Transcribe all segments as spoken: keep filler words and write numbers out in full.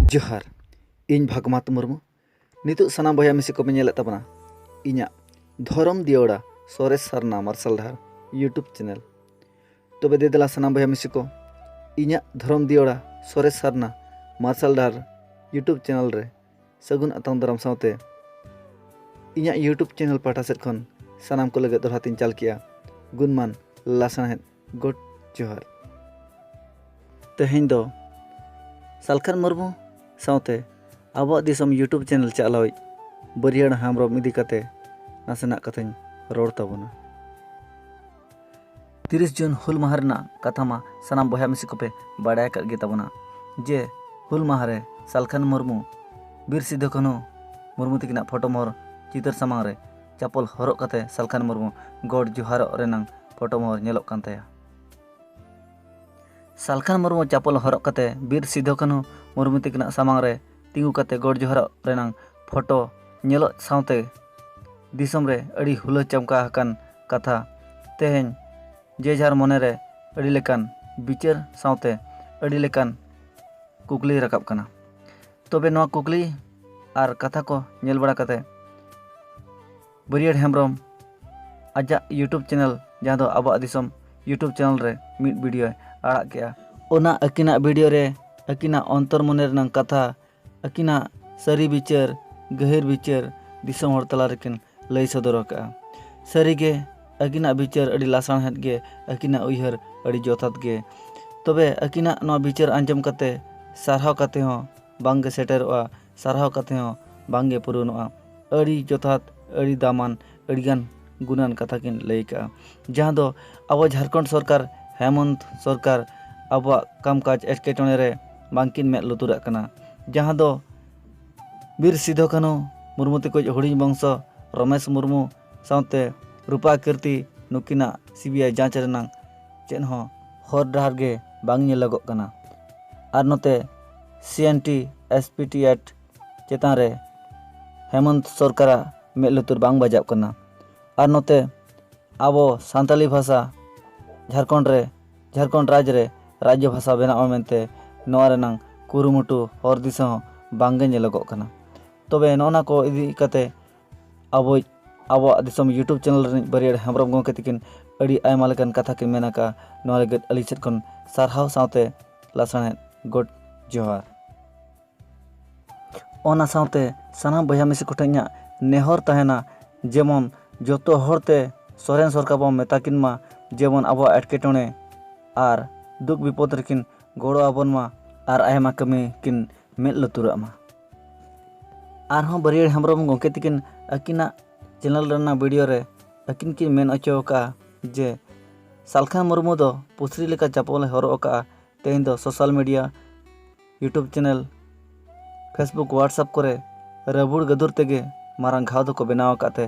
ᱡᱚᱦᱟᱨ, ᱤᱧ ᱵᱷᱟᱜᱽᱢᱟᱛ ᱢᱩᱨᱢᱩ᱾ ᱱᱤᱛᱚᱜ ᱥᱟᱱᱟᱢ ᱵᱚᱭᱦᱟ ᱢᱤᱥᱤ ᱠᱚᱯᱮ ᱧᱮᱞᱮᱫ ᱛᱟᱵᱚᱱᱟ ᱤᱧᱟᱹᱜ ᱫᱷᱚᱨᱚᱢ ᱫᱤᱭᱚᱲᱟ ᱥᱚᱨᱮᱥ ᱥᱟᱨᱱᱟ ᱢᱟᱨᱥᱟᱞ ᱰᱟᱦᱟᱨ YouTube ᱪᱮᱱᱮᱞ᱾ ᱛᱚᱵᱮ ᱫᱮ ᱫᱮᱞᱟ ᱥᱟᱱᱟᱢ ᱵᱚᱭᱦᱟ ᱢᱤᱥᱤ ᱠᱚ, ᱤᱧᱟᱹᱜ ᱫᱷᱚᱨᱚᱢ ᱫᱤᱭᱚᱲᱟ ᱥᱚᱨᱮᱥ ᱥᱟᱨᱱᱟ ᱢᱟᱨᱥᱟᱞ ᱰᱟᱦᱟᱨ YouTube ᱪᱮᱱᱮᱞ ᱨᱮ ᱥᱟᱹᱜᱩᱱ ᱟᱛᱟᱝ ᱫᱟᱨᱟᱢ ᱥᱟᱶᱛᱮ ᱤᱧᱟᱹᱜ YouTube ᱪᱮᱱᱮᱞ ᱯᱟᱦᱴᱟ ᱥᱮᱫ ᱠᱷᱚᱱ ᱥᱟᱱᱟᱢ ᱠᱚ ᱞᱟᱹᱜᱤᱫ ᱫᱚᱦᱲᱟ ᱛᱤᱧ ᱪᱟᱞ ᱠᱮᱜᱼᱟ ᱜᱩᱱᱢᱟᱱ ᱞᱟᱥᱟᱬᱦᱮᱫ ᱜᱚᱰ ᱡᱚᱦᱟᱨ᱾ ᱛᱮᱦᱮᱧ ᱫᱚ ᱥᱟᱞᱠᱷᱟᱱ ᱢᱩᱨᱢᱩ ᱥᱟᱶᱛᱮ ᱟᱵᱚᱣᱟᱜ ᱫᱤᱥᱚᱢ YouTube ᱪᱮᱱᱮᱞ ᱪᱟᱞᱟᱣᱤᱡ ᱵᱟᱹᱨᱭᱟᱹᱲ ᱦᱮᱢᱵᱨᱚᱢ ᱤᱫᱤ ᱠᱟᱛᱮ ᱱᱟᱥᱮᱱᱟᱜ ᱠᱟᱛᱷᱟᱧ ᱨᱚᱲ ᱛᱟᱵᱚᱱᱟ᱾ ᱛᱤᱨᱤᱥ ᱡᱩᱱ ᱦᱩᱞ ᱢᱟᱦᱟ ᱨᱮᱱᱟᱜ ᱠᱟᱛᱷᱟ ᱢᱟ ᱥᱟᱱᱟᱢ ᱵᱚᱭᱦᱟ ᱢᱤᱥᱤ ᱠᱚᱯᱮ ᱵᱟᱲᱟᱭ ᱟᱠᱟᱫ ᱜᱮ ᱛᱟᱵᱚᱱᱟ, ᱡᱮ ᱦᱩᱞ ᱢᱟᱦᱟ ᱨᱮ ᱥᱟᱞᱠᱷᱟᱱ ᱢᱩᱨᱢᱩ ᱵᱤᱨ ᱥᱤᱫᱷᱩ ᱠᱟᱹᱱᱦᱩ ᱢᱩᱨᱢᱩ ᱛᱤᱠᱤᱱᱟᱜ ᱯᱷᱳᱴᱳ ᱢᱚᱦᱚᱨ ᱪᱤᱛᱟᱹᱨ ᱥᱟᱢᱟᱝ ᱨᱮ ᱪᱟᱯᱚᱞ ᱦᱚᱨᱚᱜ ᱠᱟᱛᱮ ᱥᱟᱞᱠᱷᱟᱱ ᱢᱩᱨᱢᱩ ᱜᱚᱰ ᱡᱚᱦᱟᱨᱚᱜ ᱨᱮᱱᱟᱝ ᱯᱷᱳᱴᱳ ᱢᱚᱦᱚᱨ ᱧᱮᱞᱚᱜ ᱠᱟᱱ ᱛᱟᱭᱟ᱾ ᱥᱟᱞᱠᱷᱟᱱ ᱢᱩᱨᱢᱩ ᱪᱟᱯᱚᱞ ᱦᱚᱨᱚᱜ ᱠᱟᱛᱮ ᱵᱤᱨ ᱥᱤᱫᱷᱩ ᱠᱟᱹᱱᱦᱩ ᱢᱩᱨᱢᱩ ᱛᱤᱠᱤᱱᱟᱜ ᱥᱟᱢᱟᱝ ᱨᱮ ᱛᱤᱸᱜᱩ ᱠᱟᱛᱮ ᱜᱚᱰ ᱡᱚᱦᱟᱨᱚᱜ ᱨᱮᱱᱟᱝ ᱯᱷᱳᱴᱳ ᱧᱮᱞᱚᱜ ᱥᱟᱶᱛᱮ ᱫᱤᱥᱚᱢ ᱨᱮ ᱟᱹᱰᱤ ᱦᱩᱞᱟᱹ ᱪᱟᱢᱠᱟ ᱟᱠᱟᱱ ᱠᱟᱛᱷᱟ ᱛᱮᱦᱮᱧ ᱡᱮ ᱡᱟᱦᱟᱨ ᱢᱚᱱᱮ ᱨᱮ ᱟᱹᱰᱤ ᱞᱮᱠᱟᱱ ᱵᱤᱪᱟᱹᱨ ᱥᱟᱶᱛᱮ ᱟᱹᱰᱤ ᱞᱮᱠᱟᱱ ᱠᱩᱠᱞᱤ ᱨᱟᱠᱟᱵ ᱠᱟᱱᱟ᱾ ᱛᱚᱵᱮ ᱱᱚᱣᱟ ᱠᱩᱠᱞᱤ ᱟᱨ ᱠᱟᱛᱷᱟ ᱠᱚ ᱧᱮᱞ ᱵᱟᱲᱟ ᱠᱟᱛᱮ ᱵᱟᱹᱨᱭᱟᱹᱲ ᱦᱮᱢᱵᱨᱚᱢ ᱟᱡᱟᱜ YouTube ᱪᱮᱱᱮᱞ, ᱡᱟᱦᱟᱸ ᱫᱚ ᱟᱵᱚᱣᱟᱜ ᱫᱤᱥᱚᱢ YouTube ᱪᱮᱱᱮᱞ ᱨᱮ ᱢᱤᱫ ᱵᱷᱤᱰᱤᱭᱳᱭ ᱟᱲᱟᱜ ᱠᱮᱜᱼᱟ᱾ ᱚᱱᱟ ᱟᱹᱠᱤᱱᱟᱜ ᱵᱷᱤᱰᱤᱭᱳ ᱨᱮ ᱟᱹᱠᱤᱱᱟᱜ ᱚᱱᱛᱚᱨ ᱢᱚᱱᱮ ᱨᱮᱱᱟᱜ ᱠᱟᱛᱷᱟ, ᱟᱹᱠᱤᱱᱟᱜ ᱥᱟᱹᱨᱤ ᱵᱤᱪᱟᱹᱨ, ᱜᱟᱹᱦᱤᱨ ᱵᱤᱪᱟᱹᱨ ᱫᱤᱥᱚᱢ ᱦᱚᱲ ᱛᱟᱞᱟ ᱨᱮᱠᱤᱱ ᱞᱟᱹᱭ ᱥᱚᱫᱚᱨ ᱟᱠᱟᱫᱼᱟ᱾ ᱥᱟᱹᱨᱤᱜᱮ ᱟᱹᱠᱤᱱᱟᱜ ᱵᱤᱪᱟᱹᱨ ᱟᱹᱰᱤ ᱞᱟᱥᱟᱬᱦᱮᱫ ᱜᱮ, ᱟᱹᱠᱤᱱᱟᱜ ᱩᱭᱦᱟᱹᱨ ᱟᱹᱰᱤ ᱡᱚᱛᱷᱟᱛ ᱜᱮ᱾ ᱛᱚᱵᱮ ᱟᱹᱠᱤᱱᱟᱜ ᱱᱚᱣᱟ ᱵᱤᱪᱟᱹᱨ ᱟᱸᱡᱚᱢ ᱠᱟᱛᱮ ᱥᱟᱨᱦᱟᱣ ᱠᱟᱛᱮ ᱦᱚᱸ ᱵᱟᱝᱜᱮ ᱥᱮᱴᱮᱨᱚᱜᱼᱟ, ᱥᱟᱨᱦᱟᱣ ᱠᱟᱛᱮ ᱦᱚᱸ ᱵᱟᱝᱜᱮ ᱯᱩᱨᱩᱱᱚᱜᱼᱟ᱾ ᱟᱹᱰᱤ ᱡᱚᱛᱷᱟᱛ, ᱟᱹᱰᱤ ᱫᱟᱢᱟᱱ, ᱟᱹᱰᱤᱜᱟᱱ ᱜᱩᱱᱟᱱ ᱠᱟᱛᱷᱟ ᱠᱤᱱ ᱞᱟᱹᱭ ᱠᱟᱜᱼᱟ, ᱡᱟᱦᱟᱸ ᱫᱚ ᱟᱵᱚ ᱡᱷᱟᱲᱠᱷᱚᱸᱰ ᱥᱚᱨᱠᱟᱨ, ᱦᱮᱢᱚᱱᱛ ᱥᱚᱨᱠᱟᱨ ᱟᱵᱚᱣᱟᱜ ᱠᱟᱢᱠᱟᱡᱽ ᱮᱴᱠᱮᱴᱚᱬᱮ ᱨᱮ ᱵᱟᱝᱠᱤᱱ ᱢᱮᱫ ᱞᱩᱛᱩᱨᱟᱜ ᱠᱟᱱᱟ, ᱡᱟᱦᱟᱸ ᱫᱚ ᱵᱤᱨ ᱥᱤᱫᱷᱩ ᱠᱟᱹᱱᱦᱩ ᱢᱩᱨᱢᱩ ᱛᱟᱠᱚ ᱦᱩᱰᱤᱧ ᱵᱚᱝᱥᱚ ᱨᱚᱢᱮᱥ ᱢᱩᱨᱢᱩ ᱥᱟᱶᱛᱮ ᱨᱩᱯᱟ ᱠᱤᱨᱛᱤ ᱱᱩᱠᱤᱱᱟᱜ ᱥᱤᱵᱤᱟᱭ ᱡᱟᱸᱪ ᱨᱮᱱᱟᱜ ᱪᱮᱫ ᱦᱚᱸ ᱦᱚᱨ ᱰᱟᱦᱟᱨ ᱜᱮ ᱵᱟᱝ ᱧᱮᱞᱚᱜᱚᱜ ᱠᱟᱱᱟ᱾ ᱟᱨ ᱱᱚᱛᱮ C N T, S P T act ᱪᱮᱛᱟᱱ ᱨᱮ ᱦᱮᱢᱚᱱᱛ ᱥᱚᱨᱠᱟᱨᱟᱜ ᱢᱮᱫ ᱞᱩᱛᱩᱨ ᱵᱟᱝ ᱵᱟᱡᱟᱜ ᱠᱟᱱᱟ᱾ ᱟᱨ ᱱᱚᱛᱮ ᱟᱵᱚ ᱥᱟᱱᱛᱟᱞᱤ ᱵᱷᱟᱥᱟ ᱡᱷᱟᱲᱠᱷᱚᱸᱰ ᱨᱮ, ᱡᱷᱟᱲᱠᱷᱚᱸᱰ ᱨᱟᱡᱽ ᱨᱮ ᱨᱟᱡᱽᱡᱚ ᱵᱷᱟᱥᱟ ᱵᱮᱱᱟᱜ ᱢᱟ ᱢᱮᱱᱛᱮ ᱱᱚᱣᱟ ᱨᱮᱱᱟᱝ ᱠᱩᱨᱩᱢᱩᱴᱩ ᱦᱚᱨ ᱫᱤᱥᱟᱹ ᱦᱚᱸ ᱵᱟᱝᱜᱮ ᱧᱮᱞᱚᱜᱚᱜ ᱠᱟᱱᱟ᱾ ᱛᱚᱵᱮ ᱱᱚᱜᱼᱚ ᱱᱟ ᱠᱚ ᱤᱫᱤ ᱠᱟᱛᱮ ᱟᱵᱚᱭᱤᱡ ᱟᱵᱚᱣᱟᱜ ᱫᱤᱥᱚᱢ YouTube ᱪᱮᱱᱮᱞ ᱨᱤᱱᱤᱡ ᱵᱟᱹᱨᱭᱟᱹᱲ ᱦᱮᱢᱵᱨᱚᱢ ᱜᱚᱢᱠᱮ ᱛᱤᱠᱤᱱ ᱟᱹᱰᱤ ᱟᱭᱢᱟ ᱞᱮᱠᱟᱱ ᱠᱟᱛᱷᱟ ᱠᱤᱱ ᱢᱮᱱ ᱟᱠᱟᱫᱼᱟ᱾ ᱱᱚᱣᱟ ᱞᱟᱹᱜᱤᱫ ᱟᱹᱞᱤᱧ ᱥᱮᱫ ᱠᱷᱚᱱ ᱥᱟᱨᱦᱟᱣ ᱥᱟᱶᱛᱮ ᱞᱟᱥᱟᱲᱦᱮᱫ ᱜᱚᱰ ᱡᱚᱦᱟᱨ᱾ ᱚᱱᱟ ᱥᱟᱶᱛᱮ ᱥᱟᱱᱟᱢ ᱵᱚᱭᱦᱟ ᱢᱤᱥᱤ ᱠᱚᱴᱷᱮᱱ ᱤᱧᱟᱹᱜ ᱱᱮᱦᱚᱨ ᱛᱟᱦᱮᱱᱟ, ᱡᱮᱢᱚᱱ ᱡᱚᱛᱚ ᱦᱚᱲᱛᱮ ᱥᱚᱨᱮᱱ ᱥᱚᱨᱠᱟᱨ ᱵᱚᱱ ᱢᱮᱛᱟ ᱠᱤᱱ ᱢᱟ, ᱡᱮᱢᱚᱱ ᱟᱵᱚᱣᱟᱜ ᱮᱴᱠᱮᱴᱚᱬᱮ ᱟᱨ ᱫᱩᱠ ᱵᱤᱯᱚᱫ ᱨᱮᱠᱤᱱ ᱜᱚᱲᱚ ᱟᱵᱚᱱ ᱢᱟ ᱟᱨ ᱟᱭᱢᱟ ᱠᱟᱹᱢᱤ ᱠᱤᱱ ᱢᱮᱫ ᱞᱩᱛᱩᱨᱟᱜ ᱢᱟ᱾ ᱟᱨᱦᱚᱸ ᱵᱟᱹᱨᱭᱟᱹᱲ ᱦᱮᱢᱵᱨᱚᱢ ᱜᱚᱢᱠᱮ ᱛᱤᱠᱤᱱ ᱟᱹᱠᱤᱱᱟᱜ ᱪᱮᱱᱮᱞ ᱨᱮᱱᱟᱜ ᱵᱷᱤᱰᱤᱭᱳ ᱨᱮ ᱟᱹᱠᱤᱱ ᱠᱤᱱ ᱢᱮᱱ ᱦᱚᱪᱚ ᱟᱠᱟᱫᱼᱟ ᱡᱮ ᱥᱟᱞᱠᱷᱟᱱ ᱢᱩᱨᱢᱩ ᱫᱚ ᱯᱩᱥᱨᱤ ᱞᱮᱠᱟ ᱪᱟᱯᱚᱞᱮ ᱦᱚᱨᱚᱜ ᱟᱠᱟᱫᱼᱟ᱾ ᱛᱮᱦᱮᱧ ᱫᱚ social media, YouTube channel, Facebook, WhatsApp ᱠᱚᱨᱮ ᱨᱟᱹᱵᱩᱲ ᱜᱟᱹᱫᱩᱨ ᱛᱮᱜᱮ ᱢᱟᱨᱟᱝ ᱜᱷᱟᱣ ᱫᱚᱠᱚ ᱵᱮᱱᱟᱣ ᱟᱠᱟᱫ ᱛᱮ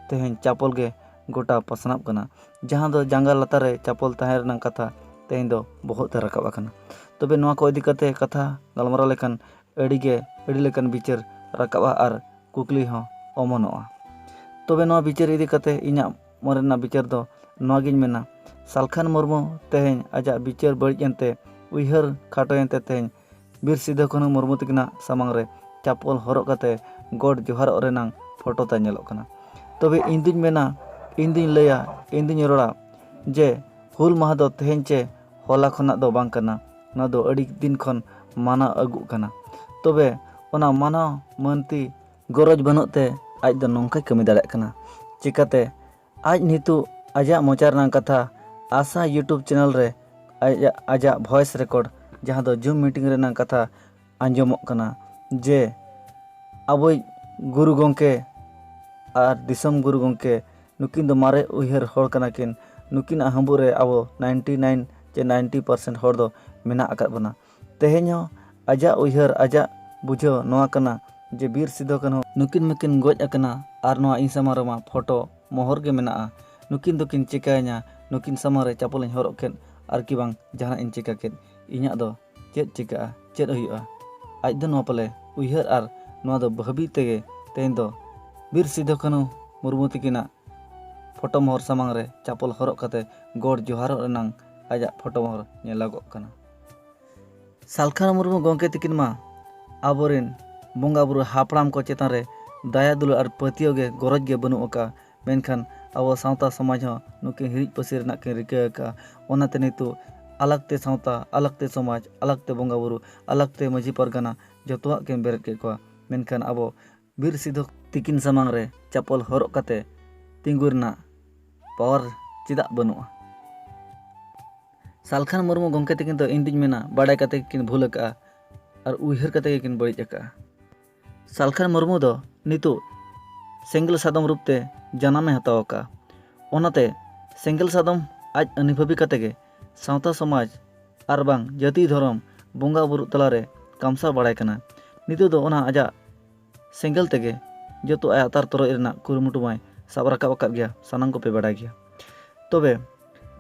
ᱛᱮᱦᱮᱧ ᱪᱟᱯᱚᱞ ᱜᱮ ᱜᱚᱴᱟ ᱯᱟᱥᱱᱟᱜ ᱠᱟᱱᱟ᱾ ᱡᱟᱦᱟᱸ ᱫᱚ ᱡᱟᱸᱜᱟ ᱞᱟᱛᱟᱨ ᱨᱮ ᱪᱟᱯᱚᱞ ᱛᱟᱦᱮᱸ ᱨᱮᱱᱟᱜ ᱠᱟᱛᱷᱟ ᱛᱮᱦᱮᱧ ᱫᱚ ᱵᱚᱦᱚᱜ ᱛᱮ ᱨᱟᱠᱟᱵ ᱟᱠᱟᱱᱟ᱾ ᱛᱚᱵᱮ ᱱᱚᱣᱟ ᱠᱚ ᱤᱫᱤ ᱠᱟᱛᱮ ᱠᱟᱛᱷᱟ ᱜᱟᱞᱢᱟᱨᱟᱣ ᱞᱮᱠᱷᱟᱱ ᱟᱹᱰᱤ ᱜᱮ ᱟᱹᱰᱤ ᱞᱮᱠᱟᱱ ᱵᱤᱪᱟᱹᱨ ᱨᱟᱠᱟᱵᱼᱟ ᱟᱨ ᱠᱩᱠᱞᱤ ᱦᱚᱸ ᱚᱢᱚᱱᱚᱜᱼᱟ᱾ ᱛᱚᱵᱮ ᱱᱚᱣᱟ ᱵᱤᱪᱟᱹᱨ ᱤᱫᱤ ᱠᱟᱛᱮ ᱤᱧᱟᱹᱜ ᱢᱚᱱᱮ ᱨᱮᱱᱟᱜ ᱵᱤᱪᱟᱹᱨ ᱫᱚ ᱱᱚᱣᱟᱜᱤᱧ ᱢᱮᱱᱟ, ᱥᱟᱞᱠᱷᱟᱱ ᱢᱩᱨᱢᱩ ᱛᱮᱦᱮᱧ ᱟᱡᱟᱜ ᱵᱤᱪᱟᱹᱨ ᱵᱟᱹᱲᱤᱡ ᱮᱱᱛᱮ, ᱩᱭᱦᱟᱹᱨ ᱠᱷᱟᱴᱚ ᱮᱱᱛᱮ ᱛᱮᱦᱮᱧ ᱵᱤᱨ ᱥᱤᱫᱷᱩ ᱠᱟᱹᱱᱦᱩ ᱢᱩᱨᱢᱩ ᱛᱟᱹᱠᱤᱱᱟᱜ ᱥᱟᱢᱟᱝ ᱨᱮ ᱪᱟᱯᱚᱞ ᱦᱚᱨᱚᱜ ᱠᱟᱛᱮ ᱜᱚᱰ ᱡᱚᱦᱟᱨᱚᱜ ᱨᱮᱱᱟᱝ ᱯᱷᱳᱴᱳ ᱛᱟᱭ ᱧᱮᱞᱚᱜ ᱠᱟᱱᱟ᱾ ᱛᱚᱵᱮ ᱤᱧ ᱫᱩᱧ ᱢᱮᱱᱟ, ᱤᱧ ᱫᱩᱧ ᱞᱟᱹᱭᱟ, ᱤᱧ ᱫᱩᱧ ᱨᱚᱲᱟ ᱡᱮ ᱦᱩᱞ ᱢᱟᱦᱟ ᱫᱚ ᱛᱮᱦᱮᱧ ᱪᱮ ᱦᱚᱞᱟ ᱠᱷᱚᱱᱟᱜ ᱫᱚ ᱵᱟᱝ ᱠᱟᱱᱟ, ᱱᱚᱣᱟ ᱫᱚ ᱟᱹᱰᱤ ᱫᱤᱱ ᱠᱷᱚᱱ ᱢᱟᱱᱟᱣ ᱟᱹᱜᱩᱜ ᱠᱟᱱᱟ᱾ ᱛᱚᱵᱮ ᱚᱱᱟ ᱢᱟᱱᱟᱣ ᱢᱟᱹᱱᱛᱤ ᱜᱚᱨᱚᱡᱽ ᱵᱟᱹᱱᱩᱜ ᱛᱮ ᱟᱡ ᱫᱚ ᱱᱚᱝᱠᱟᱭ ᱠᱟᱹᱢᱤ ᱫᱟᱲᱮᱭᱟᱜ ᱠᱟᱱᱟ᱾ ᱪᱤᱠᱟᱹᱛᱮ ᱟᱡ ᱱᱤᱛᱚᱜ ᱟᱡᱟᱜ ᱢᱚᱪᱟ ᱨᱮᱱᱟᱜ ᱠᱟᱛᱷᱟ ᱟᱥᱟ YouTube ᱪᱮᱱᱮᱞ ᱨᱮ ᱟᱡᱟᱜ, ᱟᱡᱟᱜ ᱵᱷᱚᱭᱮᱥ ᱨᱮᱠᱚᱨᱰ, ᱡᱟᱦᱟᱸ ᱫᱚ ᱡᱩᱢ ᱢᱤᱴᱤᱝ ᱨᱮᱱᱟᱜ ᱠᱟᱛᱷᱟ ᱟᱸᱡᱚᱢᱚᱜ ᱠᱟᱱᱟ ᱡᱮ ᱟᱵᱚᱭᱤᱡ ᱜᱩᱨᱩ ᱜᱚᱢᱠᱮ ᱟᱨ ᱫᱤᱥᱚᱢ ᱜᱩᱨᱩ ᱜᱚᱢᱠᱮ, ᱱᱩᱠᱤᱱ ᱫᱚ ᱢᱟᱨᱮ ᱩᱭᱦᱟᱹᱨ ᱦᱚᱲ ᱠᱟᱱᱟ ᱠᱤᱱ᱾ ᱱᱩᱠᱤᱱᱟᱜ ᱦᱟᱺᱵᱩᱜ ᱨᱮ ᱟᱵᱚ ᱱᱟᱭᱤᱱᱴᱤ ᱱᱟᱭᱤᱱ ᱪᱮ ᱱᱟᱭᱤᱱᱴᱤ ᱯᱟᱨᱥᱮᱱᱴ ᱦᱚᱲ ᱫᱚ ᱢᱮᱱᱟᱜ ᱟᱠᱟᱫ ᱵᱚᱱᱟ᱾ ᱛᱮᱦᱮᱧ ᱦᱚᱸ ᱟᱡᱟᱜ ᱩᱭᱦᱟᱹᱨ, ᱟᱡᱟᱜ ᱵᱩᱡᱷᱟᱹᱣ ᱱᱚᱣᱟ ᱠᱟᱱᱟ ᱡᱮ ᱵᱤᱨ ᱥᱤᱫᱷᱩ ᱠᱟᱹᱱᱦᱩ ᱱᱩᱠᱤᱱ ᱢᱟᱠᱤᱱ ᱜᱚᱡ ᱟᱠᱟᱱᱟ ᱟᱨ ᱱᱚᱣᱟ ᱤᱧ ᱥᱟᱢᱟᱝ ᱨᱮᱢᱟ ᱯᱷᱳᱴᱳ ᱢᱚᱦᱚᱨ ᱜᱮ ᱢᱮᱱᱟᱜᱼᱟ᱾ ᱱᱩᱠᱤᱱ ᱫᱚᱠᱤᱱ ᱪᱤᱠᱟᱹᱭᱤᱧᱟ? ᱱᱩᱠᱤᱱ ᱥᱟᱢᱟᱝ ᱨᱮ ᱪᱟᱯᱚᱞᱤᱧ ᱦᱚᱨᱚᱜ ᱠᱮᱫ ᱟᱨ ᱠᱤ ᱵᱟᱝ ᱡᱟᱦᱟᱱᱟᱜ ᱤᱧ ᱪᱤᱠᱟ ᱠᱮᱫ, ᱤᱧᱟᱹᱜ ᱫᱚ ᱪᱮᱫ ᱪᱤᱠᱟᱹᱜᱼᱟ? ᱪᱮᱫ ᱦᱩᱭᱩᱜᱼᱟ? ᱟᱡ ᱫᱚ ᱱᱚᱣᱟ ᱯᱟᱞᱮ ᱩᱭᱦᱟᱹᱨ ᱟᱨ ᱱᱚᱣᱟ ᱫᱚ ᱵᱷᱟᱹᱵᱤ ᱛᱮᱜᱮ ᱛᱮᱦᱮᱧ ᱫᱚ ᱵᱤᱨ ᱥᱤᱫᱷᱩ ᱠᱟᱹᱱᱦᱩ ᱢᱩᱨᱢᱩ ᱛᱤᱠᱤᱱᱟᱜ ᱯᱷᱳᱴᱳ ᱢᱚᱦᱚᱨ ᱥᱟᱢᱟᱝ ᱨᱮ ᱪᱟᱯᱚᱞ ᱦᱚᱨᱚᱜ ᱠᱟᱛᱮ ᱜᱚᱰ ᱡᱚᱦᱟᱨᱚᱜ ᱨᱮᱱᱟᱝ ᱟᱡᱟᱜ ᱯᱷᱳᱴᱳ ᱢᱚᱦᱚᱨ ᱧᱮᱞᱚᱜᱚᱜ ᱠᱟᱱᱟ᱾ ᱥᱟᱞᱠᱷᱟᱱ ᱢᱩᱨᱢᱩ ᱜᱚᱢᱠᱮ ᱛᱤᱠᱤᱱ ᱢᱟ ᱟᱵᱚᱨᱮᱱ ᱵᱚᱸᱜᱟ ᱵᱩᱨᱩ ᱦᱟᱯᱲᱟᱢ ᱠᱚ ᱪᱮᱛᱟᱱ ᱨᱮ ᱫᱟᱭᱟ ᱫᱩᱞᱟᱹᱲ ᱟᱨ ᱯᱟᱹᱛᱭᱟᱹᱣ ᱜᱮ ᱜᱚᱨᱚᱡᱽ ᱜᱮ ᱵᱟᱹᱱᱩᱜ ᱟᱠᱟᱫᱼᱟ᱾ ᱢᱮᱱᱠᱷᱟᱱ ᱟᱵᱚ ᱥᱟᱶᱛᱟ ᱥᱚᱢᱟᱡᱽ ᱦᱚᱸ ᱱᱩᱠᱤᱱ ᱦᱤᱨᱤᱡ ᱯᱟᱹᱥᱤᱨ ᱨᱮᱱᱟᱜ ᱠᱤᱱ ᱨᱤᱠᱟᱹ ᱟᱠᱟᱫᱼᱟ᱾ ᱚᱱᱟᱛᱮ ᱱᱤᱛᱚᱜ ᱟᱞᱟᱜᱽ ᱛᱮ ᱥᱟᱶᱛᱟ, ᱟᱞᱟᱜᱽ ᱛᱮ ᱥᱚᱢᱟᱡᱽ, ᱟᱞᱟᱜᱽ ᱛᱮ ᱵᱚᱸᱜᱟ ᱵᱩᱨᱩ, ᱟᱞᱟᱜᱽ ᱛᱮ ᱢᱟᱹᱡᱷᱤ ᱯᱟᱨᱜᱟᱱᱟ ᱡᱚᱛᱚᱣᱟᱜ ᱠᱤᱱ ᱵᱮᱨᱮᱫ ᱠᱮᱫ ᱠᱚᱣᱟ᱾ ᱢᱮᱱᱠᱷᱟᱱ ᱟᱵᱚ ᱵᱤᱨ ᱥᱤᱫᱷᱩ ᱛᱤᱠᱤᱱ ᱥᱟᱢᱟᱝ ᱨᱮ ᱪᱟᱯᱚᱞ ᱦᱚᱨᱚᱜ ᱠᱟᱛᱮ ᱛᱤᱸᱜᱩ ᱨᱮᱱᱟᱜ ᱯᱟᱣᱟᱨ ᱪᱮᱫᱟᱜ ᱵᱟᱹᱱᱩᱜᱼᱟ? ᱥᱟᱞᱠᱷᱟᱱ ᱢᱩᱨᱢᱩ ᱜᱚᱢᱠᱮ ᱛᱤᱠᱤᱱ ᱫᱚ ᱤᱧ ᱫᱩᱧ ᱢᱮᱱᱟ ᱵᱟᱰᱟᱭ ᱠᱟᱛᱮ ᱜᱮᱠᱤᱱ ᱵᱷᱩᱞ ᱟᱠᱟᱫᱼᱟ ᱟᱨ ᱩᱭᱦᱟᱹᱨ ᱠᱟᱛᱮ ᱜᱮᱠᱤᱱ ᱵᱟᱹᱲᱤᱡ ᱟᱠᱟᱫᱼᱟ᱾ ᱥᱟᱞᱠᱷᱟᱱ ᱢᱩᱨᱢᱩ ᱫᱚ ᱱᱤᱛᱚᱜ ᱥᱮᱸᱜᱮᱞ ᱥᱟᱫᱚᱢ ᱨᱩᱯ ᱛᱮ ᱡᱟᱱᱟᱢᱮ ᱦᱟᱛᱟᱣ ᱟᱠᱟᱫᱼᱟ᱾ ᱚᱱᱟᱛᱮ ᱥᱮᱸᱜᱮᱞ ᱥᱟᱫᱚᱢ ᱟᱡ ᱟᱹᱱᱤᱵᱷᱟᱹᱵᱤ ᱠᱟᱛᱮ ᱜᱮ ᱥᱟᱶᱛᱟ ᱥᱚᱢᱟᱡᱽ ᱟᱨ ᱵᱟᱝ ᱡᱟᱹᱛᱤ ᱫᱷᱚᱨᱚᱢ ᱵᱚᱸᱜᱟ ᱵᱩᱨᱩ ᱛᱟᱞᱟᱨᱮ ᱠᱟᱢᱥᱟᱣ ᱵᱟᱲᱟᱭ ᱠᱟᱱᱟ᱾ ᱱᱤᱛᱚᱜ ᱫᱚ ᱚᱱᱟ ᱟᱡᱟᱜ ᱥᱮᱸᱜᱮᱞ ᱛᱮᱜᱮ ᱡᱚᱛᱚ ᱟᱭᱟᱜ ᱟᱛᱟᱨ ᱛᱚᱨᱚᱡ ᱨᱮᱱᱟᱜ ᱠᱩᱨᱩᱢᱩᱴᱩ ᱢᱟᱭ ᱥᱟᱵ ᱨᱟᱠᱟᱵ ᱟᱠᱟᱫ ᱜᱮᱭᱟ, ᱥᱟᱱᱟᱢ ᱠᱚᱯᱮ ᱵᱟᱰᱟᱭ ᱜᱮᱭᱟ᱾ ᱛᱚᱵᱮ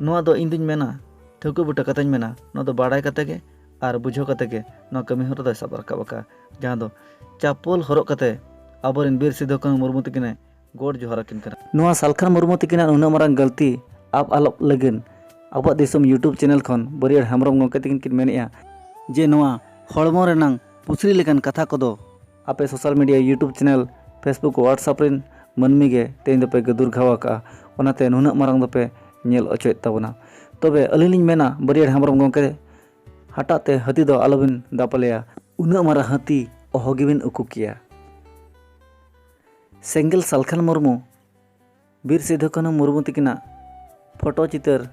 ᱱᱚᱣᱟ ᱫᱚ ᱤᱧ ᱫᱩᱧ ᱢᱮᱱᱟ, ᱴᱷᱟᱹᱣᱠᱟᱹ ᱵᱩᱴᱟᱹ ᱠᱟᱛᱷᱟᱧ ᱢᱮᱱᱟ, ᱱᱚᱣᱟ ᱫᱚ ᱵᱟᱰᱟᱭ ᱠᱟᱛᱮ ᱜᱮ ᱟᱨ ᱵᱩᱡᱷᱟᱹᱣ ᱠᱟᱛᱮ ᱜᱮ ᱱᱚᱣᱟ ᱠᱟᱹᱢᱤ ᱦᱚᱨᱟ ᱫᱚᱭ ᱥᱟᱵ ᱨᱟᱠᱟᱵ ᱟᱠᱟᱫᱼᱟ, ᱡᱟᱦᱟᱸ ᱫᱚ ᱪᱟᱯᱚᱞ ᱦᱚᱨᱚᱜ ᱠᱟᱛᱮ ᱟᱵᱚᱨᱮᱱ ᱵᱤᱨ ᱥᱤᱫᱷᱩ ᱠᱟᱹᱱᱦᱩ ᱢᱩᱨᱢᱩ ᱛᱟᱹᱠᱤᱱᱮ ᱜᱚᱰ ᱡᱚᱦᱟᱨ ᱟᱹᱠᱤᱱ ᱠᱟᱱᱟ᱾ ᱱᱚᱣᱟ ᱥᱟᱞᱠᱷᱟᱱ ᱢᱩᱨᱢᱩ ᱛᱟᱹᱠᱤᱱᱟᱜ ᱱᱩᱱᱟᱹᱜ ᱢᱟᱨᱟᱝ ᱜᱟᱹᱞᱛᱤ ᱟᱯ ᱟᱞᱚᱯ ᱞᱟᱹᱜᱤᱫ ᱟᱵᱚᱣᱟᱜ ᱫᱤᱥᱚᱢ YouTube ᱪᱮᱱᱮᱞ ᱠᱷᱚᱱ ᱵᱟᱹᱨᱤᱭᱟᱹᱲ ᱦᱮᱢᱵᱨᱚᱢ ᱜᱚᱢᱠᱮ ᱛᱟᱹᱠᱤᱱ ᱠᱤᱱ ᱢᱮᱱᱮᱫᱼᱟ ᱡᱮ ᱱᱚᱣᱟ ᱦᱚᱲᱢᱚ ᱨᱮᱱᱟᱝ ᱯᱩᱥᱨᱤ ᱞᱮᱠᱟᱱ ᱠᱟᱛᱷᱟ ᱠᱚᱫᱚ ᱟᱯᱮ social media, YouTube channel, Facebook, WhatsApp ᱨᱮᱱ ᱢᱟᱹᱱᱢᱤ ᱜᱮ ᱛᱮᱦᱮᱧ ᱫᱚᱯᱮ ᱜᱟᱹᱫᱩᱨ ᱜᱷᱟᱣ ᱟᱠᱟᱜᱼᱟ᱾ ᱚᱱᱟᱛᱮ ᱱᱩᱱᱟᱹᱜ ᱢᱟᱨᱟᱝ ᱫᱚᱯᱮ ᱧᱮᱞ ᱚᱪᱚᱭᱮᱫ ᱛᱟᱵᱚᱱᱟ᱾ ᱛᱚᱵᱮ ᱟᱹᱞᱤᱧ ᱞᱤᱧ ᱢᱮᱱᱟ, ᱵᱟᱹᱨᱤᱭᱟᱹᱲ ᱦᱮᱢᱵᱨᱚᱢ ᱜᱚᱢᱠᱮ, ᱦᱟᱴᱟᱜ ᱛᱮ ᱦᱟᱹᱛᱤ ᱫᱚ ᱟᱞᱚᱵᱤᱱ ᱫᱟᱯᱟᱞᱮᱭᱟ᱾ ᱩᱱᱟᱹᱜ ᱢᱟᱨᱟᱝ ᱦᱟᱹᱛᱤ ᱚᱦᱚ ᱜᱮᱵᱤᱱ ᱩᱠᱩ ᱠᱮᱭᱟ᱾ ᱥᱮᱸᱜᱮᱞ ᱥᱟᱞᱠᱷᱟᱱ ᱢᱩᱨᱢᱩ, ᱵᱤᱨ ᱥᱤᱫᱷᱩ ᱠᱟᱹᱱᱦᱩ ᱢᱩᱨᱢᱩ ᱛᱤᱠᱤᱱᱟᱜ ᱯᱷᱳᱴᱳ ᱪᱤᱛᱟᱹᱨ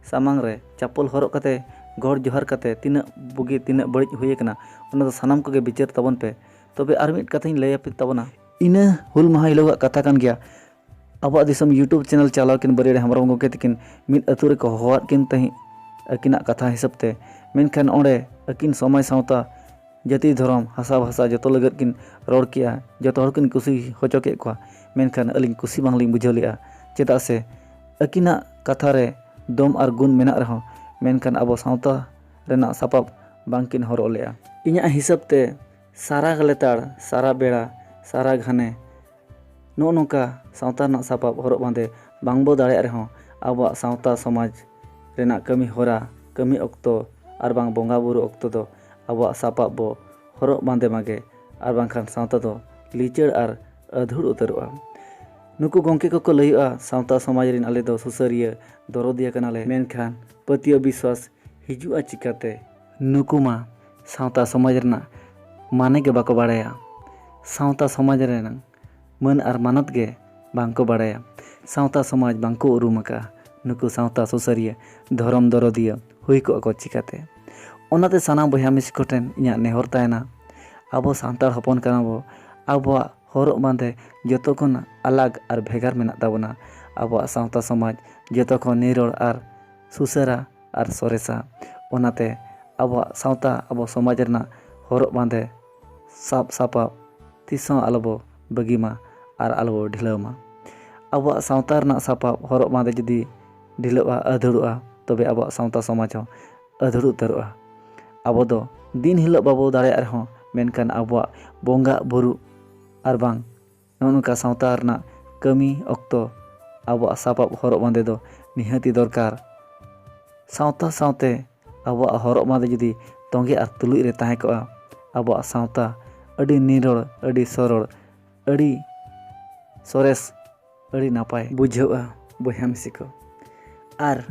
ᱥᱟᱢᱟᱝ ᱨᱮ ᱪᱟᱯᱚᱞ ᱦᱚᱨᱚᱜ ᱠᱟᱛᱮ, ᱜᱚᱰ ᱡᱚᱦᱟᱨ ᱠᱟᱛᱮ ᱛᱤᱱᱟᱹᱜ ᱵᱩᱜᱤ, ᱛᱤᱱᱟᱹᱜ ᱵᱟᱹᱲᱤᱡ ᱦᱩᱭ ᱟᱠᱟᱱᱟ, ᱚᱱᱟ ᱫᱚ ᱥᱟᱱᱟᱢ ᱠᱚᱜᱮ ᱵᱤᱪᱟᱹᱨ ᱛᱟᱵᱚᱱ ᱯᱮ᱾ ᱛᱚᱵᱮ ᱟᱨ ᱢᱤᱫ ᱠᱟᱛᱷᱟᱧ ᱞᱟᱹᱭ ᱟᱯᱮ ᱛᱟᱵᱚᱱᱟ, ᱤᱱᱟᱹ ᱦᱩᱞ ᱢᱟᱦᱟ ᱦᱤᱞᱳᱜᱟᱜ ᱠᱟᱛᱷᱟ ᱠᱟᱱ ᱜᱮᱭᱟ᱾ ᱟᱵᱚᱣᱟᱜ ᱫᱤᱥᱚᱢ YouTube ᱪᱮᱱᱮᱞ ᱪᱟᱞᱟᱣ ᱠᱤᱱ ᱵᱟᱹᱨᱤᱭᱟᱹᱲ ᱦᱮᱢᱵᱨᱚᱢ ᱜᱚᱢᱠᱮ ᱛᱤᱠᱤᱱ ᱢᱤᱫ ᱟᱹᱛᱩ ᱨᱮᱠᱚ ᱦᱚᱦᱚᱣᱟᱫ ᱠᱤᱱ ᱛᱟᱦᱮᱸᱫ ᱟᱹᱠᱤᱱᱟᱜ ᱠᱟᱛᱷᱟ ᱦᱤᱥᱟᱹᱵ ᱛᱮ᱾ ᱢᱮᱱᱠᱷᱟᱱ ᱚᱸᱰᱮ ᱟᱹᱠᱤᱱ ᱥᱚᱢᱟᱡᱽ, ᱥᱟᱶᱛᱟ, ᱡᱟᱹᱛᱤ, ᱫᱷᱚᱨᱚᱢ, ᱦᱟᱥᱟ ᱵᱷᱟᱥᱟ ᱡᱚᱛᱚ ᱞᱟᱹᱜᱤᱫ ᱠᱤᱱ ᱨᱚᱲ ᱠᱮᱜᱼᱟ᱾ ᱡᱚᱛᱚ ᱦᱚᱲ ᱠᱤᱱ ᱠᱩᱥᱤ ᱦᱚᱪᱚ ᱠᱮᱫ ᱠᱚᱣᱟ᱾ ᱢᱮᱱᱠᱷᱟᱱ ᱟᱹᱞᱤᱧ ᱠᱩᱥᱤ ᱵᱟᱝᱞᱤᱧ ᱵᱩᱡᱷᱟᱹᱣ ᱞᱮᱜᱼᱟ᱾ ᱪᱮᱫᱟᱜ ᱥᱮ ᱟᱹᱠᱤᱱᱟᱜ ᱠᱟᱛᱷᱟ ᱨᱮ ᱫᱚᱢ ᱟᱨ ᱜᱩᱱ ᱢᱮᱱᱟᱜ ᱨᱮᱦᱚᱸ, ᱢᱮᱱᱠᱷᱟᱱ ᱟᱵᱚ ᱥᱟᱶᱛᱟ ᱨᱮᱱᱟᱜ ᱥᱟᱯᱟᱵ ᱵᱟᱝᱠᱤᱱ ᱦᱚᱨᱚᱜ ᱞᱮᱜᱼᱟ᱾ ᱤᱧᱟᱹᱜ ᱦᱤᱥᱟᱹᱵ ᱛᱮ ᱥᱟᱨᱟ ᱞᱮᱛᱟᱲ, ᱥᱟᱨᱟ ᱵᱮᱲᱟ, ᱥᱟᱨᱟ ᱜᱷᱟᱱᱮ ᱱᱚᱜᱼᱚ ᱱᱚᱝᱠᱟ ᱥᱟᱶᱛᱟ ᱨᱮᱱᱟᱜ ᱥᱟᱯᱟᱵ ᱦᱚᱨᱚᱜ ᱵᱟᱸᱫᱮ ᱵᱟᱝ ᱵᱚ ᱫᱟᱲᱮᱭᱟᱜ ᱨᱮᱦᱚᱸ, ᱟᱵᱚᱣᱟᱜ ᱥᱟᱶᱛᱟ ᱥᱚᱢᱟᱡᱽ ᱨᱮᱱᱟᱜ ᱠᱟᱹᱢᱤ ᱦᱚᱨᱟ, ᱠᱟᱹᱢᱤ ᱚᱠᱛᱚ ᱟᱨ ᱵᱟᱝ ᱵᱚᱸᱜᱟ ᱵᱩᱨᱩ ᱚᱠᱛᱚ ᱫᱚ ᱟᱵᱚᱣᱟᱜ ᱥᱟᱯᱟᱵ ᱵᱚ ᱦᱚᱨᱚᱜ ᱵᱟᱸᱫᱮ ᱢᱟᱜᱮ, ᱟᱨ ᱵᱟᱝᱠᱷᱟᱱ ᱥᱟᱶᱛᱟ ᱫᱚ ᱞᱤᱪᱟᱹᱲ ᱟᱨ ᱟᱹᱫᱷᱩᱲ ᱩᱛᱟᱹᱨᱚᱜᱼᱟ᱾ ᱱᱩᱠᱩ ᱜᱚᱢᱠᱮ ᱠᱚᱠᱚ ᱞᱟᱹᱭᱚᱜᱼᱟ, ᱥᱟᱶᱛᱟ ᱥᱚᱢᱟᱡᱽ ᱨᱮᱱ ᱟᱞᱮ ᱫᱚ ᱥᱩᱥᱟᱹᱨᱤᱭᱟᱹ ᱫᱚᱨᱚᱫᱤᱭᱟᱹ ᱠᱟᱱᱟᱞᱮ, ᱢᱮᱱᱠᱷᱟᱱ ᱯᱟᱹᱛᱭᱟᱹᱣ ᱵᱤᱥᱣᱟᱥ ᱦᱤᱡᱩᱜᱼᱟ ᱪᱤᱠᱟᱹᱛᱮ? ᱱᱩᱠᱩ ᱢᱟ ᱥᱟᱶᱛᱟ ᱥᱚᱢᱟᱡᱽ ᱨᱮᱱᱟᱜ ᱢᱟᱱᱮ ᱜᱮ ᱵᱟᱠᱚ ᱵᱟᱲᱟᱭᱟ, ᱥᱟᱶᱛᱟ ᱥᱚᱢᱟᱡᱽ ᱨᱮᱱᱟᱜ ᱢᱟᱹᱱ ᱟᱨ ᱢᱟᱱᱚᱛ ᱜᱮ ᱵᱟᱝᱠᱚ ᱵᱟᱲᱟᱭᱟ, ᱥᱟᱶᱛᱟ ᱥᱚᱢᱟᱡᱽ ᱵᱟᱝᱠᱚ ᱩᱨᱩᱢ ᱟᱠᱟᱫᱼᱟ᱾ ᱱᱩᱠᱩ ᱥᱟᱶᱛᱟ ᱥᱩᱥᱟᱹᱨᱤᱭᱟᱹ, ᱫᱷᱚᱨᱚᱢ ᱫᱚᱨᱚᱫᱤᱭᱟᱹ ᱦᱩᱭ ᱠᱚᱜᱼᱟ ᱠᱚ ᱪᱤᱠᱟᱹᱛᱮ? ᱚᱱᱟᱛᱮ ᱥᱟᱱᱟᱢ ᱵᱚᱭᱦᱟ ᱢᱤᱥᱤ ᱠᱚᱴᱷᱮᱱ ᱤᱧᱟᱹᱜ ᱱᱮᱦᱚᱨ ᱛᱟᱦᱮᱱᱟ, ᱟᱵᱚ ᱥᱟᱱᱛᱟᱲ ᱦᱚᱯᱚᱱ ᱠᱟᱱᱟ ᱵᱚ, ᱟᱵᱚᱣᱟᱜ ᱦᱚᱨᱚᱜ ᱵᱟᱸᱫᱮ ᱡᱚᱛᱚ ᱠᱷᱚᱱ ᱟᱞᱟᱜᱽ ᱟᱨ ᱵᱷᱮᱜᱟᱨ ᱢᱮᱱᱟᱜ ᱛᱟᱵᱚᱱᱟ᱾ ᱟᱵᱚᱣᱟᱜ ᱥᱟᱶᱛᱟ ᱥᱚᱢᱟᱡᱽ ᱡᱚᱛᱚ ᱠᱷᱚᱱ ᱱᱤᱨᱚᱲ ᱟᱨ ᱥᱩᱥᱟᱹᱨᱟ ᱟᱨ ᱥᱚᱨᱮᱥᱟ᱾ ᱚᱱᱟᱛᱮ ᱟᱵᱚᱣᱟᱜ ᱥᱟᱶᱛᱟ, ᱟᱵᱚ ᱥᱚᱢᱟᱡᱽ ᱨᱮᱱᱟᱜ ᱦᱚᱨᱚᱜ ᱵᱟᱸᱫᱮ, ᱥᱟᱵ ᱥᱟᱯᱟᱵ ᱛᱤᱥ ᱦᱚᱸ ᱟᱞᱚᱵᱚ ᱵᱟᱹᱜᱤ ᱢᱟ ᱟᱨ ᱟᱞᱚᱵᱚ ᱰᱷᱤᱞᱟᱹᱣ ᱢᱟ᱾ ᱟᱵᱚᱣᱟᱜ ᱥᱟᱶᱛᱟ ᱨᱮᱱᱟᱜ ᱥᱟᱯᱟᱵ ᱦᱚᱨᱚᱜ ᱵᱟᱸᱫᱮ ᱡᱩᱫᱤ ᱰᱷᱤᱞᱟᱹᱜᱼᱟ, ᱟᱹᱫᱷᱩᱲᱚᱜᱼᱟ, ᱛᱚᱵᱮ ᱟᱵᱚᱣᱟᱜ ᱥᱟᱶᱛᱟ ᱥᱚᱢᱟᱡᱽ ᱦᱚᱸ ᱟᱹᱫᱷᱩᱲ ᱩᱛᱟᱹᱨᱚᱜᱼᱟ᱾ ᱟᱵᱚ ᱫᱚ ᱫᱤᱱ ᱦᱤᱞᱳᱜ ᱵᱟᱵᱚ ᱫᱟᱲᱮᱭᱟᱜ ᱨᱮᱦᱚᱸ, ᱢᱮᱱᱠᱷᱟᱱ ᱟᱵᱚᱣᱟᱜ ᱵᱚᱸᱜᱟ ᱵᱩᱨᱩ ᱟᱨ ᱵᱟᱝ ᱱᱚᱜᱼᱚ ᱱᱚᱝᱠᱟ ᱥᱟᱶᱛᱟ ᱨᱮᱱᱟᱜ ᱠᱟᱹᱢᱤ ᱚᱠᱛᱚ ᱟᱵᱚᱣᱟᱜ ᱥᱟᱯᱟᱵ ᱦᱚᱨᱚᱜ ᱵᱟᱸᱫᱮ ᱫᱚ ᱱᱤᱦᱟᱹᱛᱤ ᱫᱚᱨᱠᱟᱨ᱾ ᱥᱟᱶᱛᱟ ᱥᱟᱶᱛᱮ ᱟᱵᱚᱣᱟᱜ ᱦᱚᱨᱚᱜ ᱵᱟᱸᱫᱮ ᱡᱩᱫᱤ ᱛᱚᱸᱜᱮ ᱟᱨ ᱛᱩᱞᱩᱡ ᱨᱮ ᱛᱟᱦᱮᱸ ᱠᱚᱜᱼᱟ, ᱟᱵᱚᱣᱟᱜ ᱥᱟᱶᱛᱟ ᱟᱹᱰᱤ ᱱᱤᱨᱚᱲ, ᱟᱹᱰᱤ ᱥᱚᱨᱚᱲ, ᱟᱹᱰᱤ ᱥᱚᱨᱮᱥ, ᱟᱹᱰᱤ ᱱᱟᱯᱟᱭ ᱵᱩᱡᱷᱟᱹᱜᱼᱟ ᱵᱚᱭᱦᱟ ᱢᱤᱥᱤ ᱠᱚ᱾ ᱟᱨ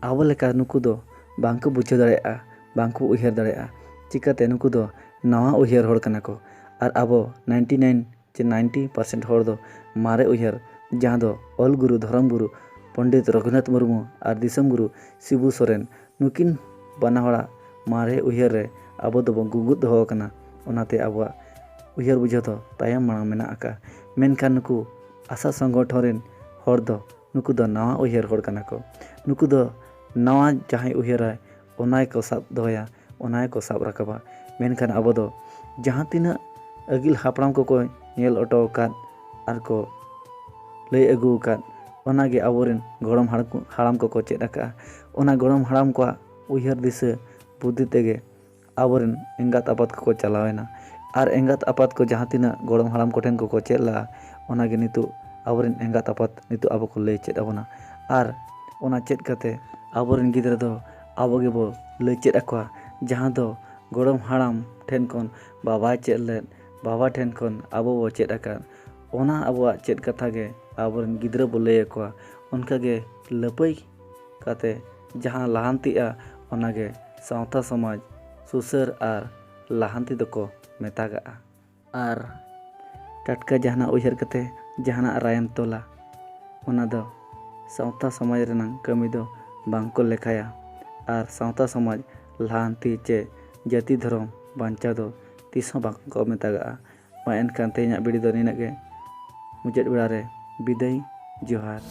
ᱟᱵᱚ ᱞᱮᱠᱟ ᱱᱩᱠᱩ ᱫᱚ ᱵᱟᱝᱠᱚ ᱵᱩᱡᱷᱟᱹᱣ ᱫᱟᱲᱮᱭᱟᱜᱼᱟ, ᱵᱟᱝᱠᱚ ᱩᱭᱦᱟᱹᱨ ᱫᱟᱲᱮᱭᱟᱜᱼᱟ, ᱪᱤᱠᱟᱹᱛᱮ ᱱᱩᱠᱩ ᱫᱚ ᱱᱟᱣᱟ ᱩᱭᱦᱟᱹᱨ ᱦᱚᱲ ᱠᱟᱱᱟ ᱠᱚ᱾ ᱟᱨ ᱟᱵᱚ ᱱᱟᱭᱤᱱᱴᱤ ᱱᱟᱭᱤᱱ ᱪᱮ ᱱᱟᱭᱤᱱᱴᱤ ᱯᱟᱨᱥᱮᱱᱴ ᱦᱚᱲ ᱫᱚ ᱢᱟᱨᱮ ᱩᱭᱦᱟᱹᱨ, ᱡᱟᱦᱟᱸ ᱫᱚ ᱚᱞ ᱜᱩᱨᱩ, ᱫᱷᱚᱨᱚᱢ ᱜᱩᱨᱩ ᱯᱚᱱᱰᱤᱛ ᱨᱚᱜᱷᱩᱱᱟᱛᱷ ᱢᱩᱨᱢᱩ ᱟᱨ ᱫᱤᱥᱚᱢ ᱜᱩᱨᱩ ᱥᱤᱵᱩ ᱥᱚᱨᱮᱱ, ᱱᱩᱠᱤᱱ ᱵᱟᱱᱟ ᱦᱚᱲᱟᱜ ᱢᱟᱨᱮ ᱩᱭᱦᱟᱹᱨ ᱨᱮ ᱟᱵᱚ ᱫᱚᱵᱚᱱ ᱜᱩᱸᱜᱩᱫ ᱫᱚᱦᱚ ᱟᱠᱟᱱᱟ᱾ ᱚᱱᱟᱛᱮ ᱟᱵᱚᱣᱟᱜ ᱩᱭᱦᱟᱹᱨ ᱵᱩᱡᱷᱟᱹᱣ ᱫᱚ ᱛᱟᱭᱚᱢ ᱢᱟᱲᱟᱝ ᱢᱮᱱᱟᱜ ᱟᱠᱟᱫᱼᱟ᱾ ᱢᱮᱱᱠᱷᱟᱱ ᱱᱩᱠᱩ ᱟᱥᱟ ᱥᱚᱝᱜᱚᱴᱷᱚᱱ ᱨᱮᱱ ᱦᱚᱲ ᱫᱚ, ᱱᱩᱠᱩ ᱫᱚ ᱱᱟᱣᱟ ᱩᱭᱦᱟᱹᱨ ᱦᱚᱲ ᱠᱟᱱᱟ ᱠᱚ᱾ ᱱᱩᱠᱩ ᱫᱚ ᱱᱟᱣᱟ ᱡᱟᱦᱟᱸᱭ ᱩᱭᱦᱟᱹᱨᱟᱭ, ᱚᱱᱟ ᱜᱮᱠᱚ ᱥᱟᱵ ᱫᱚᱦᱚᱭᱟ, ᱚᱱᱟ ᱜᱮᱠᱚ ᱥᱟᱵ ᱨᱟᱠᱟᱵᱟ᱾ ᱢᱮᱱᱠᱷᱟᱱ ᱟᱵᱚ ᱫᱚ ᱡᱟᱦᱟᱸ ᱛᱤᱱᱟᱹᱜ ᱟᱹᱜᱤᱞ ᱦᱟᱯᱲᱟᱢ ᱠᱚᱠᱚ ᱧᱮᱞ ᱦᱚᱴᱚ ᱟᱠᱟᱫ ᱟᱨ ᱠᱚ ᱞᱟᱹᱭ ᱟᱹᱜᱩ ᱟᱠᱟᱫ, ᱚᱱᱟᱜᱮ ᱟᱵᱚᱨᱮᱱ ᱜᱚᱲᱚᱢ ᱦᱟᱲ-, ᱦᱟᱲᱟᱢ ᱠᱚᱠᱚ ᱪᱮᱫ ᱟᱠᱟᱫᱼᱟ᱾ ᱚᱱᱟ ᱜᱚᱲᱚᱢ ᱦᱟᱲᱟᱢ ᱠᱚᱣᱟᱜ ᱩᱭᱦᱟᱹᱨ ᱫᱤᱥᱟᱹ ᱵᱩᱫᱽᱫᱷᱤ ᱛᱮᱜᱮ ᱟᱵᱚᱨᱮᱱ ᱮᱸᱜᱟᱛ ᱟᱯᱟᱛ ᱠᱚᱠᱚ ᱪᱟᱞᱟᱣᱮᱱᱟ᱾ ᱟᱨ ᱮᱸᱜᱟᱛ ᱟᱯᱟᱛ ᱠᱚ ᱡᱟᱦᱟᱸ ᱛᱤᱱᱟᱹᱜ ᱜᱚᱲᱚᱢ ᱦᱟᱲᱟᱢ ᱠᱚᱴᱷᱮᱱ ᱠᱚᱠᱚ ᱪᱮᱫ ᱞᱟᱜᱼᱟ, ᱚᱱᱟᱜᱮ ᱱᱤᱛᱚᱜ ᱟᱵᱚᱨᱮᱱ ᱮᱸᱜᱟᱛ ᱟᱯᱟᱛ ᱱᱤᱛᱚᱜ ᱟᱵᱚ ᱠᱚ ᱞᱟᱹᱭ ᱪᱮᱫ ᱟᱵᱚᱱᱟ᱾ ᱟᱨ ᱚᱱᱟ ᱪᱮᱫ ᱠᱟᱛᱮ ᱟᱵᱚᱨᱮᱱ ᱜᱤᱫᱽᱨᱟᱹ ᱫᱚ ᱟᱵᱚ ᱜᱮᱵᱚ ᱞᱟᱹᱭ ᱪᱮᱫ ᱟᱠᱚᱣᱟ, ᱡᱟᱦᱟᱸ ᱫᱚ ᱜᱚᱲᱚᱢ ᱦᱟᱲᱟᱢ ᱴᱷᱮᱱ ᱠᱷᱚᱱ ᱵᱟᱵᱟᱭ ᱪᱮᱫ ᱞᱮᱫ, ᱵᱟᱵᱟ ᱴᱷᱮᱱ ᱠᱷᱚᱱ ᱟᱵᱚ ᱵᱚ ᱪᱮᱫ ᱟᱠᱟᱫ, ᱚᱱᱟ ᱟᱵᱚᱣᱟᱜ ᱪᱮᱫ ᱠᱟᱛᱷᱟ ᱜᱮ ᱟᱵᱚᱨᱮᱱ ᱜᱤᱫᱽᱨᱟᱹ ᱵᱚ ᱞᱟᱹᱭ ᱟᱠᱚᱣᱟ᱾ ᱚᱱᱠᱟᱜᱮ ᱞᱟᱹᱯᱟᱹᱭ ᱠᱟᱛᱮ ᱡᱟᱦᱟᱸ ᱞᱟᱦᱟᱱᱛᱤᱜᱼᱟ, ᱚᱱᱟᱜᱮ ᱥᱟᱶᱛᱟ ᱥᱚᱢᱟᱡᱽ ᱥᱩᱥᱟᱹᱨ ᱟᱨ ᱞᱟᱦᱟᱱᱛᱤ ᱫᱚᱠᱚ ᱢᱮᱛᱟᱜᱟᱜᱼᱟ᱾ ᱟᱨ ᱴᱟᱴᱠᱟ ᱡᱟᱦᱟᱱᱟᱜ ᱩᱭᱦᱟᱹᱨ ᱠᱟᱛᱮ ᱡᱟᱦᱟᱱᱟᱜ ᱨᱟᱭᱮᱢ ᱛᱚᱞᱟ, ᱚᱱᱟ ᱫᱚ ᱥᱟᱶᱛᱟ ᱥᱚᱢᱟᱡᱽ ᱨᱮᱱᱟᱜ ᱠᱟᱹᱢᱤ ᱫᱚ ᱵᱟᱝ ᱠᱚ ᱞᱮᱠᱷᱟᱭᱟ᱾ ᱟᱨ ᱥᱟᱶᱛᱟ ᱥᱚᱢᱟᱡᱽ ᱞᱟᱦᱟᱱᱛᱤ ᱪᱮ ᱡᱟᱹᱛᱤ ᱫᱷᱚᱨᱚᱢ ᱵᱟᱧᱪᱟᱣ ᱫᱚ ᱛᱤᱥ ᱦᱚᱸ ᱵᱟᱝ ᱠᱚ ᱢᱮᱛᱟᱜᱟᱜᱼᱟ᱾ ᱢᱟ ᱮᱱᱠᱷᱟᱱ ᱛᱮᱦᱮᱧᱟᱜ ᱵᱷᱤᱰᱤᱭᱳ ᱫᱚ ᱱᱤᱱᱟᱹᱜ ᱜᱮ᱾ ᱢᱩᱪᱟᱹᱫ ᱵᱮᱲᱟ ᱨᱮ ᱵᱤᱫᱟᱹᱭ, ᱡᱚᱦᱟᱨ᱾